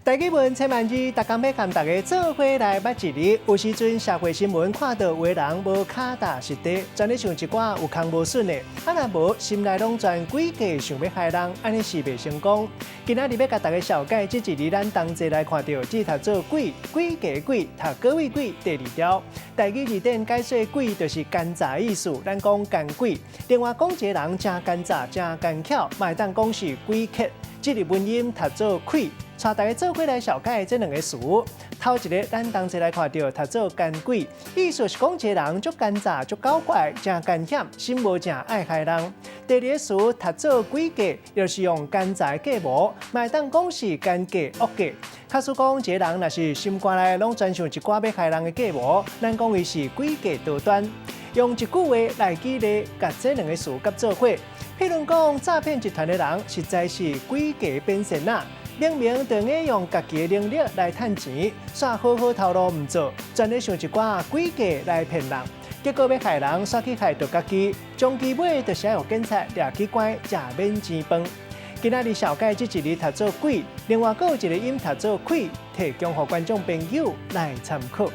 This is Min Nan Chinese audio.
台語文千萬字，逐工欲共大家做伙來捌一字。有時陣社會新聞看到有的人無跤踏實地，專咧想一寡有空無筍的，啊若無心內攏鑽詭計，想欲害人，按呢是袂成功。今仔日欲共大家紹介這一字，咱同齊來看著，這讀做詭，詭計詭，讀各位鬼第二條。台語字典解說詭就是奸詐意思，咱講奸詭。另外講一個人誠奸詐、誠奸巧，嘛會當講是詭譎。這個文音讀做氣。帶大家做伙來紹介這兩个詞。頭一个，咱同齊來看著讀做奸詭，意思是講一个人足奸詐、足狡怪、誠奸險，心無正愛害人。第二个詞讀做詭計，就是用奸詐的計謀，嘛會當講是奸計、惡計。假使講一个人若是心肝內攏專想一寡欲害人的計謀，咱講伊是詭計多端。用一句話來舉例，共這兩个詞佮做伙。譬如講，詐騙集團的人實在是詭計變善仔。明明就愛用家己的能力來趁錢，煞好好頭路毋做，專咧想一寡詭計來騙人，結果欲害人，煞去害著家己，終其尾就是愛予警察掠去關，食免錢飯。今仔日紹介這一字讀做詭，另外閣有一个音讀做氣，提供予觀眾朋友來參考。